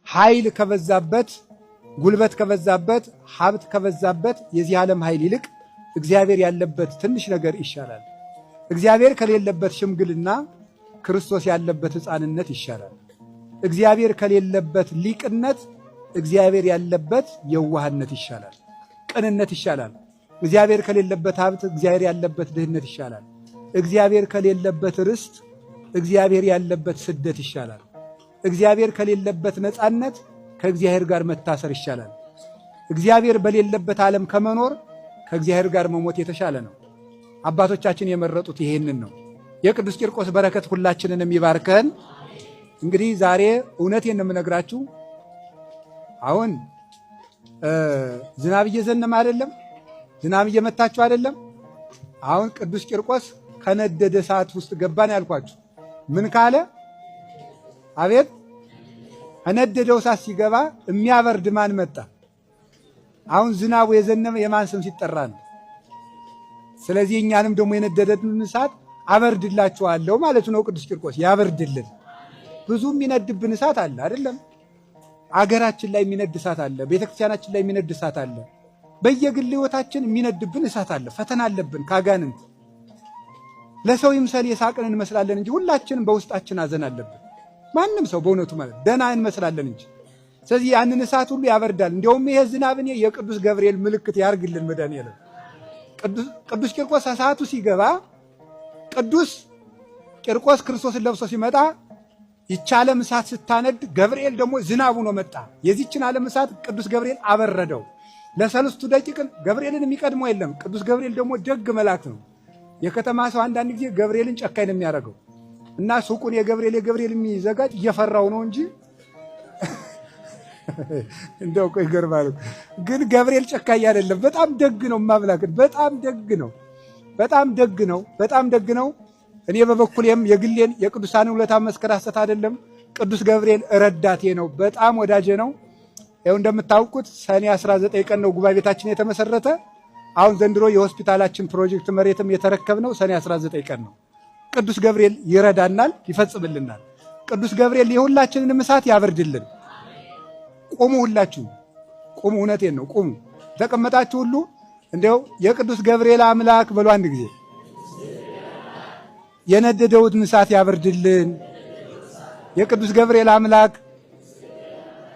ኃይል ከበዛበት፣ ጉልበት ከበዛበት፣ ሀብት ከበዛበት የዚህ ዓለም ኃይል ይልቅ እግዚአብሔር ያለበት ትንሽ ነገር ይሻላል። እግዚአብሔር ከሌለበት ሽምግልና ክርስቶስ ያለበት ሕፃንነት ይሻላል። እግዚአብሔር ከሌለበት ሊቅነት እግዚአብሔር ያለበት የዋህነት ይሻላል፣ ቅንነት ይሻላል። እግዚአብሔር ከሌለበት ሀብት እግዚአብሔር ያለበት ድህነት ይሻላል። እግዚአብሔር ከሌለበት ርስት እግዚአብሔር ያለበት ስደት ይሻላል። እግዚአብሔር ከሌለበት ነፃነት ከእግዚአብሔር ጋር መታሰር ይሻላል። እግዚአብሔር በሌለበት ዓለም ከመኖር ከእግዚአብሔር ጋር መሞት የተሻለ ነው። አባቶቻችን የመረጡት ይሄንን ነው። የቅዱስ ቂርቆስ በረከት ሁላችንንም ይባርከን። እንግዲህ ዛሬ እውነቴን ነው የምነግራችሁ። አሁን ዝናብ እየዘነበ አይደለም? ዝናብ እየመታችሁ አይደለም? አሁን ቅዱስ ቂርቆስ ከነደደ እሳት ውስጥ ገባን ያልኳችሁ ምን ካለ አቤት፣ ከነደደው እሳት ሲገባ የሚያበርድ ማን መጣ? አሁን ዝናቡ የዘነበ የማን ስም ሲጠራ ነው? ስለዚህ እኛንም ደግሞ የነደደን እሳት አበርድላችኋለሁ ማለቱ ነው። ቅዱስ ቂርቆስ ያበርድልን። ብዙ የሚነድብን እሳት አለ አይደለም? አገራችን ላይ የሚነድ እሳት አለ። ቤተክርስቲያናችን ላይ የሚነድ እሳት አለ። በየግል ሕይወታችን የሚነድብን እሳት አለ። ፈተና አለብን ካጋንንት። ለሰው ይምሰል የሳቅን እንመስላለን እንጂ ሁላችንም በውስጣችን አዘን አለብን። ማንም ሰው በእውነቱ ማለት ደህና እንመስላለን እንጂ። ስለዚህ ያንን እሳት ሁሉ ያበርዳል። እንዲያውም ይሄ ዝናብ እኔ የቅዱስ ገብርኤል ምልክት ያርግልን መድኃኒዓለም። ቅዱስ ቂርቆስ እሳቱ ሲገባ፣ ቅዱስ ቂርቆስ ክርስቶስን ለብሶ ሲመጣ፣ ይቺ ዓለም እሳት ስታነድ ገብርኤል ደግሞ ዝናቡ ነው መጣ። የዚችን ዓለም እሳት ቅዱስ ገብርኤል አበረደው። ለሰለስቱ ደቂቅን ገብርኤልን የሚቀድመው የለም። ቅዱስ ገብርኤል ደግሞ ደግ መልአክ ነው። የከተማ ሰው አንዳንድ ጊዜ ገብርኤልን ጨካኝ ነው የሚያደርገው እና ሱቁን የገብርኤል የገብርኤል የሚዘጋጅ እየፈራው ነው እንጂ እንደው እኮ ይገርማል። ግን ገብርኤል ጨካኝ አይደለም። በጣም ደግ ነው። ማምላክን በጣም ደግ ነው። በጣም ደግ ነው። በጣም ደግ ነው። እኔ በበኩሌም የግሌን የቅዱሳንን ውለታ መስከር ሐሰት አይደለም። ቅዱስ ገብርኤል ረዳቴ ነው። በጣም ወዳጄ ነው። ይኸው እንደምታውቁት ሰኔ 19 ቀን ነው ጉባኤ ቤታችን የተመሰረተ። አሁን ዘንድሮ የሆስፒታላችን ፕሮጀክት መሬትም የተረከብነው ሰኔ 19 ቀን ነው። ቅዱስ ገብርኤል ይረዳናል፣ ይፈጽምልናል። ቅዱስ ገብርኤል የሁላችንንም እሳት ያበርድልን። ቁሙ፣ ሁላችሁ ቁሙ። እውነቴን ነው፣ ቁሙ። የተቀመጣችሁ ሁሉ እንዲያው የቅዱስ ገብርኤል አምላክ በሉ አንድ ጊዜ። የነደደውን እሳት ያበርድልን። የቅዱስ ገብርኤል አምላክ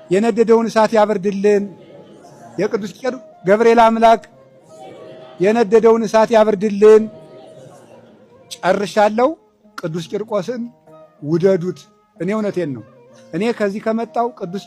የነደደውን እሳት ያበርድልን። የቅዱስ ገብርኤል አምላክ የነደደውን እሳት ያበርድልን። ጨርሻለሁ። ቅዱስ ቂርቆስን ውደዱት። እኔ እውነቴን ነው። እኔ ከዚህ ከመጣው ቅዱስ